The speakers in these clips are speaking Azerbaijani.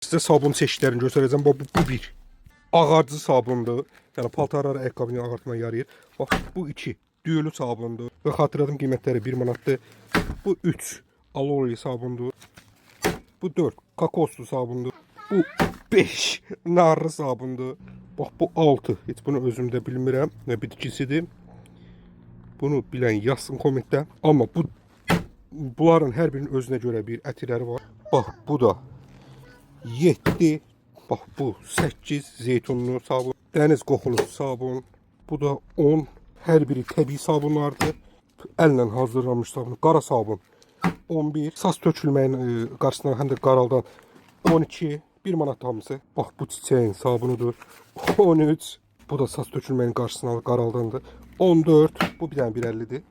Sizə sabun çeşidlərini göstərəcəm. Bax bu bir. Ağardıcı sabundur. Yəni paltarları, ayaqqabını ağartmağa yarayır. Bax bu iki. Düyülü sabundur. Və xatırladım qiymətləri 1 manatdır. Bu 3 aloe sabundur. Bu 4 kokoslu sabundur. Bu 5 narlı sabundur. Bax bu 6. Heç bunu özüm də bilmirəm. Nə bitkisidir. Bunu bilən yazsın kommentdə. Amma bunların hər birinin özünə görə bir ətirləri var. Bax bu da 7. Bax bu 8 zeytunlu sabun. Dəniz qoxulu sabun. Bu da 10. Hər biri təbii sabunlardır. Əllə hazırlanmış sabun. Qara sabun. 11. Sas tökülməyin qarşısından həm də qaraldan 12. 1 manat hamısı. Bax bu çiçəyin sabunudur. 13. Bu da sas tökülməyin qarşısını alır, qaraldandır. 14. Bu bir dənə 1.50-dir.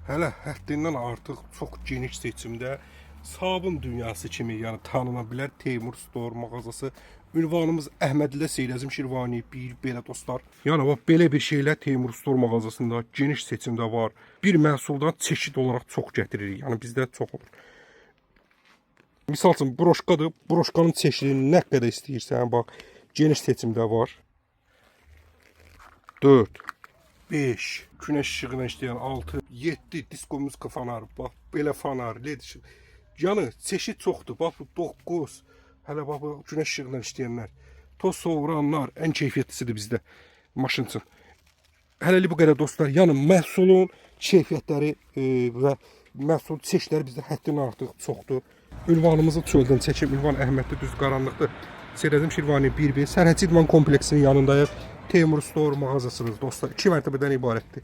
Hələ həddindən artıq çox geniş seçimdə sabun dünyası kimi yəni tanına bilər Teymur Store mağazası. Ünvanımız Əhmədlidə Seyid Əzim Şirvani 1 belə dostlar. Yəni bax belə bir şeylər Teymur Store mağazasında geniş seçimdə var. Bir məhsuldan çeşid olaraq çox gətiririk. Yəni bizdə çox olur. Misal üçün broşkadır. Broşkanın çeşidini nə qədər istəyirsən, bax geniş seçimdə var. 4 5 günəş işığına işləyən 6 7 disko muzika fanar, bax belə fanar, led işıq. Yəni çeşid çoxdur. Bax bu 9 hələ bax bu günəş işığından işləyənlər, toz sovuranlar ən keyfiyyətlisidir bizdə maşın üçün. Hələlik bu qədər dostlar. Yəni məhsulun keyfiyyətləri və məhsul çeşidləri bizdə həddindən artıq çoxdur. Ünvanımızı çöldən çəkim. Ünvan Əhmədli düz qaranlıqdır. Seyid Əzim Şirvani 1B Sərhədçi İdman kompleksinin yanındayıq. Teymur Store mağazasıdır dostlar. 2 mərtəbədən ibarətdir.